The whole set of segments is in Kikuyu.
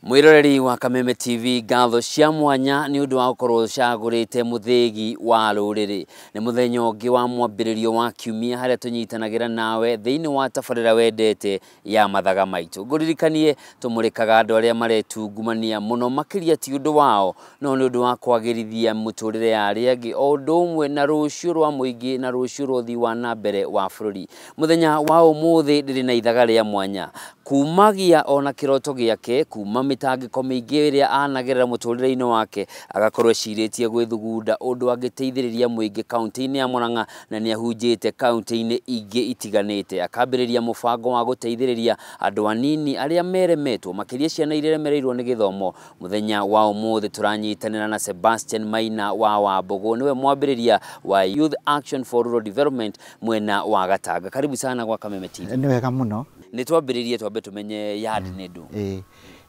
Mwiroreri wa Kameme TV, ngatho cia mwanya ni undu wa gukorwo ucagurite muthigi wa ruriri. Ni muthenya ungi wa mwambiririo wa kiumia haria tunyitanagira nawe thiini wa tabarira wendete ya mathaga maitu. Nguririkanie tumurikaga andu aria maretungumania muno makiria ti undu wao no ni undu wa kwagirithia muturire ya aria angi o undu umwe na rucio rwa muingi na rucio rwa uthii wa na mbere wa bururi. Muthenya wa umuthi ndiri na ithaga ria mwanya kumagia ona kiroto giake kuma mitangiko miingi iria anagerera muturire-ini wake agakorwo ecirĩtie gwĩthugunda undu angĩteithĩrĩria mũingĩ kaunti-inĩ ya Murang'a na nĩ ahunjĩte kaunti-inĩ ingĩ itiganĩte. Akambĩrĩria mũbango wa gũteithĩrĩria andũ anini arĩa meremetwo makĩria ciana iria iremereirwo nĩ gĩthomo. Mũthenya wa ũmũthĩ tũranyitanĩra na Sebastian Maina wa Wambũgũ, nĩwe mwambĩrĩria wa Youth Action for Rural Development mwena wa Gatanga. Karibu sana gwa Kameme TV. Nĩ wega mũno. Nĩ twambĩrĩrie twambe tumenye YARD nĩ ndũ.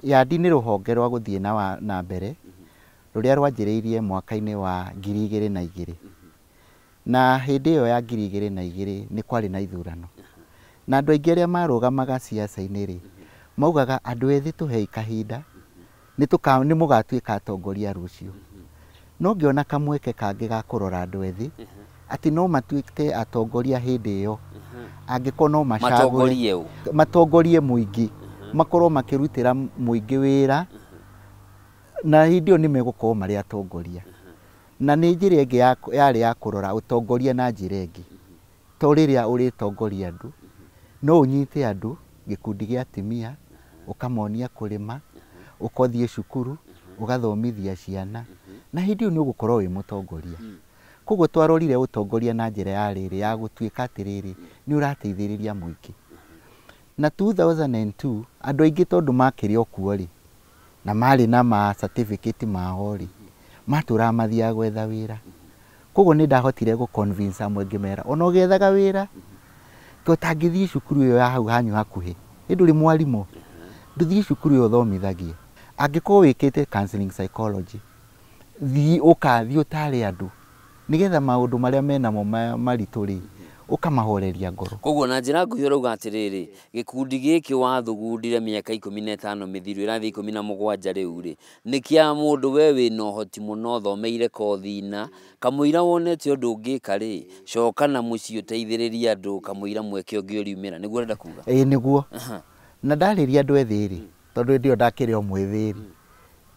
YARD nĩ rũhonge rwa gũthiĩ na mbere rũrĩa rwanjĩrĩirie mwaka-inĩ wa 2002. Na hĩndĩ ĩyo ya 2002 nĩ kwarĩ na ithurano. Na andũ aingĩ arĩa marũgamaga ciaca-inĩ rĩ, maugaga andũ ethĩ tũhei kahinda, nĩ mũgatuĩka atongoria rũciũ. No ngĩona kamweke kangĩ ga kũrora andũ ethĩ atĩ no matuĩke atongoria hĩndĩ ĩyo angĩkorwo no macagũre matongorie mũingĩ, makorwo makĩrutĩra mũingĩ wĩra, na hĩndĩ ĩyo nĩ megũkorwo marĩ atongoria. Na nĩ njĩra ĩngĩ yarĩ ya kũrora ũtongoria na njĩra ĩngĩ, to rĩrĩa ũrĩtongoria andũ no ũnyite andũ gĩkundi gĩa atumia ũkamonia kũrĩma, ũkothiĩ cukuru ũgathomithia ciana, na hĩndĩ ĩyo nĩ ũgũkorwo wĩ mũtongoria. Koguo twarorire ũtongoria na njĩra ya rĩrĩ ya gũtuĩka atĩrĩrĩ nĩ ũrateithĩrĩria mũingĩ. Na 2002 andũ aingĩ tondũ makĩrĩ o kuo rĩ, na marĩ na ma certificate mao rĩ, matũraga mathiaga gwetha wĩra. Koguo nĩ ndahotire gũ convince amwe ngĩmera ona ũgĩethaga wĩra to ũtangĩthiĩ cukuru ĩyo ya hau hanyu hakuhĩ, ĩ ndũrĩ mwarimũ, ndũthiĩ cukuru ĩyo ũthomithagie. Angĩkorwo wĩkĩte counseling psychology, thiĩ ũkathiĩ ũtare andũ nĩgetha maũndũ marĩa menamo maritũ rĩ ũkamahoreria ngoro. Koguo na njĩra nguhĩ ũrauga atĩrĩrĩ, gĩkundi gĩkĩ wathugundire mĩaka 15 mĩthiru ĩrathiĩ 17 rĩu rĩ, nĩ kĩa mũndũ we wĩna ũhoti mũno ũthomeire kothi na kamũira wonete ũndũ ũngĩka rĩ, coka na mũciĩ ũteithĩrĩrie andũ kamũira mweke ũngĩ ũriumĩra, nĩguo ũrenda kuga? Ĩĩ nĩguo. Na ndarĩria andũ ethĩ rĩ, tondũ hĩndĩ ĩyo ndakĩrĩ o mwĩthĩ rĩ,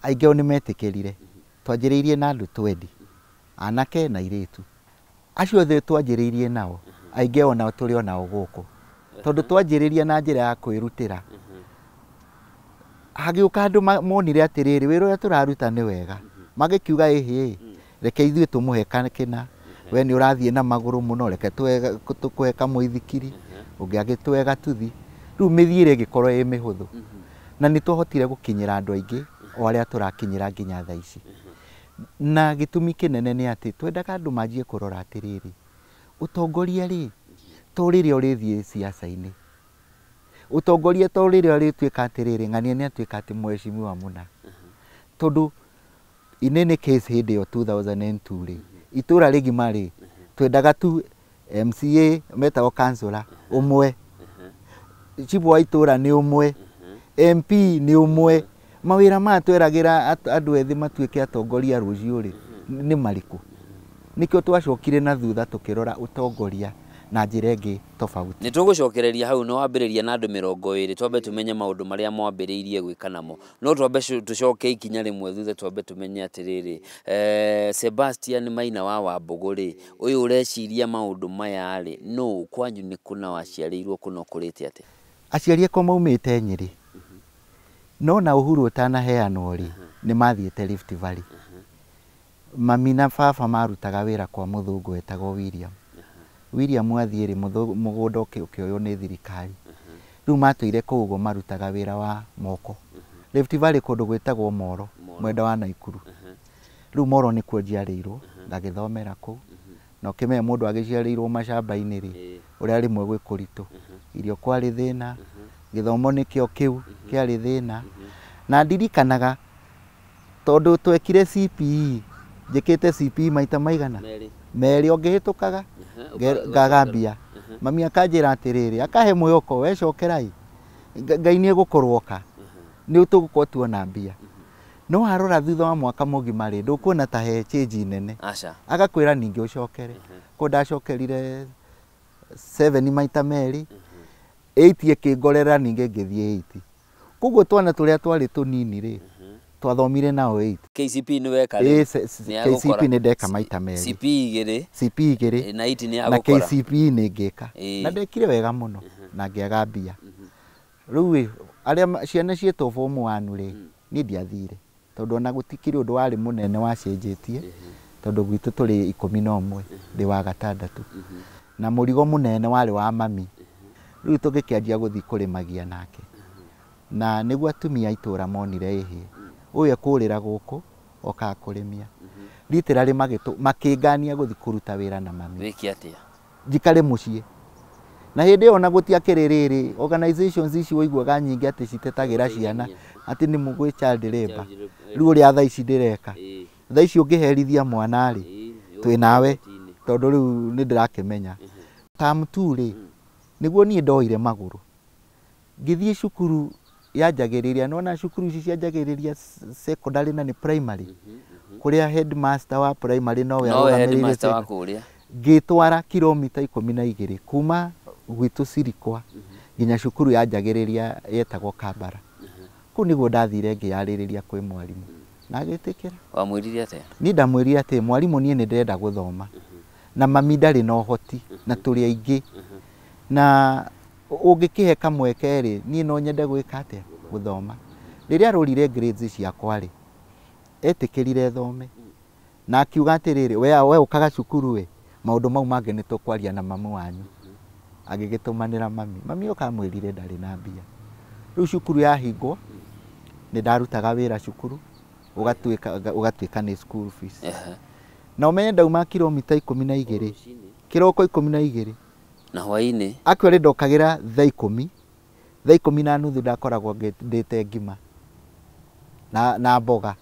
aingĩ ao nĩ metĩkĩrire. Twanjĩrĩirie na andũ 20, anake na airĩtu. Acio othe twanjĩrĩirie nao, aingĩ ao nao tũrĩ o nao gũkũ. Tondũ twanjĩrĩria na njĩra ya kwĩrutĩra. Hagĩũka andũ monire atĩrĩrĩ, wĩra ũrĩa tũraruta nĩ wega. Magĩkiuga ĩhĩ, reke ithuĩ tũmũhe kĩna, we nĩ ũrathiĩ na magũrũ mũno, reke tũkũhe kamũithikiri, ũngĩ agĩtũhe gatuthi. Rĩu mĩthiĩre ĩgĩkorwo ĩ mĩhũthũ. Na nĩ twahotire gũkinyĩra andũ aingĩ o arĩa tũrakinyĩra nginya thaa ici. Na gĩtũmi kĩnene nĩ atĩ twendaga andũ manjie kũrora atĩrĩrĩ, ũtongoria rĩ to rĩrĩa ũrĩthiĩ ciaca-inĩ, ũtongoria to rĩrĩa ũrĩtuĩka atĩrĩrĩ ng'ania nĩ atuĩka atĩ mheshimiwa mũna. Tondũ in any case hĩndĩ ĩyo 2002 rĩ, itũra rĩgima rĩ twendaga tu MCA metagwo councillor ũmwe, chifu wa itũra nĩ ũmwe, MP nĩ ũmwe. Mawĩra maya tweragĩra andũ ethĩ matuĩke atongoria rũciũ rĩ nĩ marĩkũ? Nĩkĩo twacokire na thutha tũkĩrora ũtongoria na njĩra ĩngĩ tofauti. Nĩ tũgũcokereria hau nĩ wambĩrĩria na andũ 20, twambe tũmenye maũndũ marĩa mwambĩrĩirie gwĩka namo. No twambe tũcoke ikinya rĩmwe thutha twambe tũmenye atĩrĩrĩ, Sebastian Maina wa Wambũgũ rĩ, ũyũ ũreciria maũndũ maya rĩ, nũ kwanyu nĩ kũna waciarĩirwo kũna ũkũrĩte atĩa? Aciari akwa maumĩte Nyĩrĩ. No na uhuru ũtanaheanwo rĩ, nĩ mathiĩte Rift Valley. Mami na baba marutaga wĩra kwa mũthũngũ wetagwo William. William athiĩ rĩ, mũgũnda ũkĩoywo nĩ thirikari. Rĩu matũire kũu ũguo marutaga wĩra wa moko. Rift Valley kũndũ gwĩtagwo Moro, mwena wa Naikuru. Rĩu Moro nĩkuo njiarĩirwo, ngagĩthomera kũu. Na ũkĩmenya mũndũ agĩciarĩirwo macamba-inĩ rĩ, ũrĩa rĩmwe gwĩ kũritũ. Irio kwarĩ thĩna, gĩthomo nĩkĩo kĩu kĩarĩ thĩna. Na ndirikanaga tondũ twekire CPE, njĩkĩte CPE maita maigana merĩ, o ngĩhĩtũkaga ngagambia. Mami akanjĩra atĩrĩrĩ, akahe mwĩhoko, we cokerai, Ngai nĩ egũkũrwoka. Nĩ tũgũkorwo tuona mbia. No warora thutha wa mwaka mũgima rĩ, ndũkuona ta he change nene. Aca. Agakwĩra ningĩ ũcokere. Ko ndacokerire 7 maita merĩ, 8 ĩkĩngorera ningĩ ngĩthiĩ 8. Koguo twana tũrĩa twarĩ tũnini rĩ, twathomire nao 8. KCP nĩ weka Ĩ, rĩ. Nĩ KCP agũkora. nĩ ndeka maita merĩ. CP igĩrĩ CP igĩrĩ na 8 nĩ na agũkora. KCPE nĩ ngĩka. Ĩĩ. Na ndekire wega mũno na ngĩaga mbia. Rĩu ĩ, arĩa ciana ciĩtwo form 1 rĩ, niĩ ndiathire tondũ ona gũtikĩrĩ ũndũ warĩ mũnene wacenjetie, tondũ gwitũ tũrĩ 11, ndĩ wa gatandatũ. Na mũrigo mũnene warĩ wa mami. Rĩu tũgĩkĩanjia gũthiĩ kũrĩmagia nake. Na nĩguo atumia a itũra monire ĩhĩ, ũyũ ekũrĩra gũkũ okaga kũrĩmia. Literally makĩngania gũthiĩ kũruta wĩra na mami. Wĩke atĩa? Njikare mũciĩ. Na hĩndĩ ĩyo ona gũtiakĩrĩ rĩrĩ, organizations ici waiguaga nyingĩ atĩ citetagĩra ciana atĩ nĩ mũgwĩ child labor. Rĩu ũrĩa thaa ici ndĩreka. Thaa ici ũngĩherithia mwana rĩ, twĩ nawe tondũ rĩu nĩ ndĩrakĩmenya. Term 2 rĩ, nĩguo niĩ ndoire magũrũ. Ngĩthiĩ cukuru yanjagĩrĩria, nĩwona cukuru ici cianjagĩrĩria secondary na nĩ primary, kũrĩa headmaster wa primary nowe Nowe arũgamĩrĩire headmaster wa secondary. kũrĩa. Ngĩtwara kilomita 12 kuma gwitũ Sirikwa nginya cukuru yanjagĩrĩria yetagwo Kambara. Kũu nĩguo ndathire ngĩyarĩrĩria kwĩ mwarimũ na agĩtĩkĩra. Wamwĩrire atĩa? Niĩ ndamwĩrire atĩ mwarimũ niĩ nĩ ndĩrenda gũthoma na mami ndarĩ na ũhoti na tũrĩ aingĩ na ũngĩkĩhe kamweke rĩ, niĩ no nyende gwĩka atĩa? Gũthoma. Rĩrĩa arorire grades ciakwa rĩ, etĩkĩrire thome na akiuga atĩrĩrĩ, we ũkaga cukuru ĩ, maũndũ mau mangĩ nĩ tũkwaria na mamu wanyu. Agĩgĩtũmanĩra mami. Mami oka amwĩrire ndarĩ na mbia. Rĩu cukuru yahingwo, nĩ ndarutaga wĩra cukuru, ũgatuĩka nĩ school fees. Na ũmenye ndauma kilomita 12, kĩroko 12. Na hwaĩ-inĩ? Actually ndokagĩra thaa 10, thaa 10:30 ndakoragwo ndĩte ngima na mboga.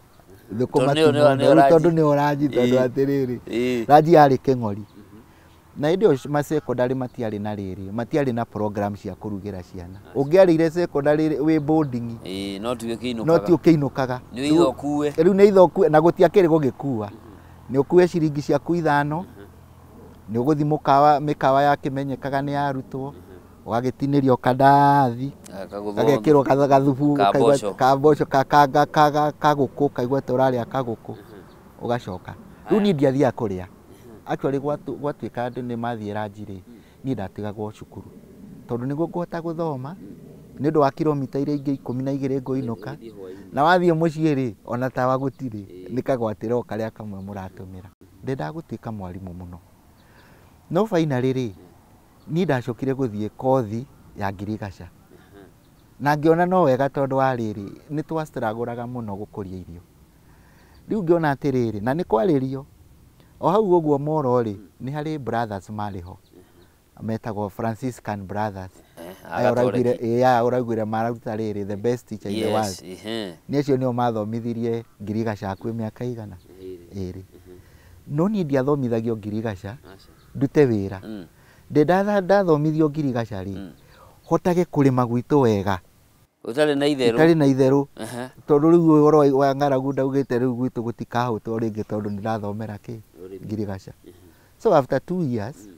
Thũkũma Tondũ ti mũno, nĩ tondũ nĩ ũranji, tondũ atĩrĩrĩ, ranji yarĩ kĩng'ori. Na hĩndĩ ĩyo ma secondary matiarĩ na rĩrĩ, matiarĩ na program cia kũrugĩra ciana. Ũngĩarĩire secondary wĩ boarding, no ti ũkĩinũkaga. No ti ũkĩinũkaga. Nĩ itho ũkue. Rĩu nĩ itho ũkue, na gũtiakĩrĩ gũgĩkua. Nĩ ũkue ciringi ciaku 5, nĩ ũgũthiĩ mĩkawa yakĩmenyekaga nĩ arutwo, ũgagĩtinĩrio kandathi, gagekĩrwo gathubu, Ka mboco. ka mboco, ka gũkũ, ũkaigua ta ũrarĩa kagũkũ, ũgacoka. Rĩu niĩ ndiathiaga kũrĩa. Actually gwatuĩka andũ nĩ mathiĩ ranji rĩ, niĩ ndatigagwo cukuru. Tondũ nĩguo ngũhota gũthoma, nĩ ũndũ wa kilomita iria ingĩ 12 ngũinũka, na wathiĩ mũciĩ rĩ, ona tawa gũtirĩ, nĩ kagwatĩra o karĩa kamwe mũratũmĩra. Ndendaga gũtuĩka mwarimũ mũno. No finally rĩ, niĩ ndacokire gũthiĩ kothi ya ngirigaca. Na ngĩona no wega tondũ wa rĩrĩ, nĩ twastragũraga mũno gũkũria irio. Rĩu ngĩona atĩrĩrĩ, na nĩ kwarĩrio, o hau ũguo Moro rĩ, nĩ harĩ brothers marĩ ho. Metagwo Franciscan Brothers. Aya ũraugire, Agatoleki. ĩĩ, aya ũraugire mararuta rĩrĩ, the best teacher in the world. Nĩ acio nĩo mathomithirie ngirigaca hakuhĩ mĩaka igana? Ĩrĩ. No niĩ ndiathomithagio ngirigaca, ndute wĩra. Ndĩ ndathomithio ngirigaca rĩ, hotage kũrĩma gwitũ wega. Ũtarĩ na itherũ. Ũtarĩ na itherũ. Tondũ rĩu ũhoro wa ng'aragu ndaugĩte rĩu gwitũ gũtikahũtwo rĩngĩ tondũ nĩ ndathomera kĩ? Ngirigaca. So after 2 years,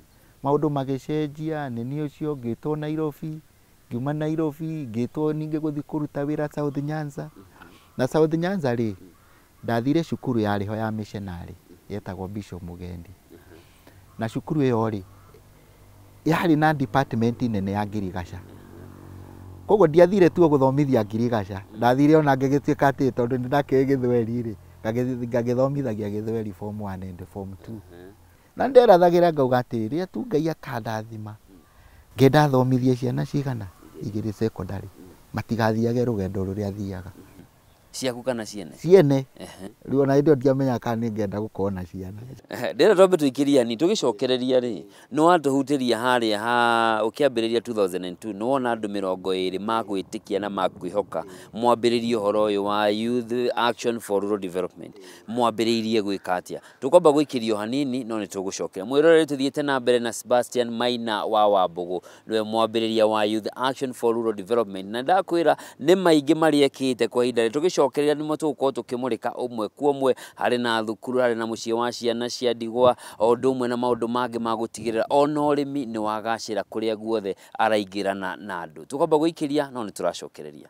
maũndũ magĩcenjia, nĩ niĩ ũcio ngĩtwo Nairobi, ngiuma Nairobi, ngĩtwo ningĩ gũthiĩ kũruta wĩra South Nyanza. Na South Nyanza rĩ, ndathire cukuru yarĩ ho ya missionary, yetagwo Bishop Mugendi. Na cukuru ĩyo rĩ, yarĩ na department nene ya ngirigaca. Koguo ndiathire tu gũthomithia ngirigaca, ndathire ona ngĩgĩtuĩka atĩ tondũ nĩ ndakĩũĩ gĩthweri rĩ, ngagĩthomithagia gĩthweri form 1 and form 2. Na nderathagĩra ngauga atĩ rĩrĩa tu Ngai akandathima, ngenda thomithie ciana cigana? 2 secondary, matigathiage rũgendo rũrĩa thiaga. Ciaku kana ciene? Ciene. Rĩu ona hĩndĩ ĩyo ndiamenyaga kana nĩ ngenda gũkorwo na ciana. Ndĩrenda twambe tũikĩria ni tũgĩcokereria rĩ, nĩ watũhutĩria harĩa ha ũkĩambĩrĩria 2002 nĩ wona andũ 20 magwĩtĩkia na makwĩhoka mwambĩrĩrie ũhoro ũyũ wa Youth Action for Rural Development. Mwambĩrĩirie gwĩka atĩa? Tũkwamba gũikĩrio hanini no nĩ tũgũcokera. Mwĩroreri tũthiĩte na mbere na Sebastian Maina wa Wambũgũ, nĩwe mwambĩrĩria wa Youth Action for Rural Development, na ndakwĩra nĩ maingĩ marĩa ekĩte kwa ihinda rĩrĩ. Tũgĩcokereria nĩmo tũgũkorwo tũkĩmũrĩka ũmwe kwa ũmwe, harĩ na thukuru, harĩ na mũciĩ wa ciana cia ndigwa, o ũndũ ũmwe na maũndũ mangĩ ma gũtigĩrĩra ona ũrĩmi nĩ wagacĩra kũrĩa guothe araingĩrana na andũ. Tũkwamba gũikĩria no nĩ tũracokereria.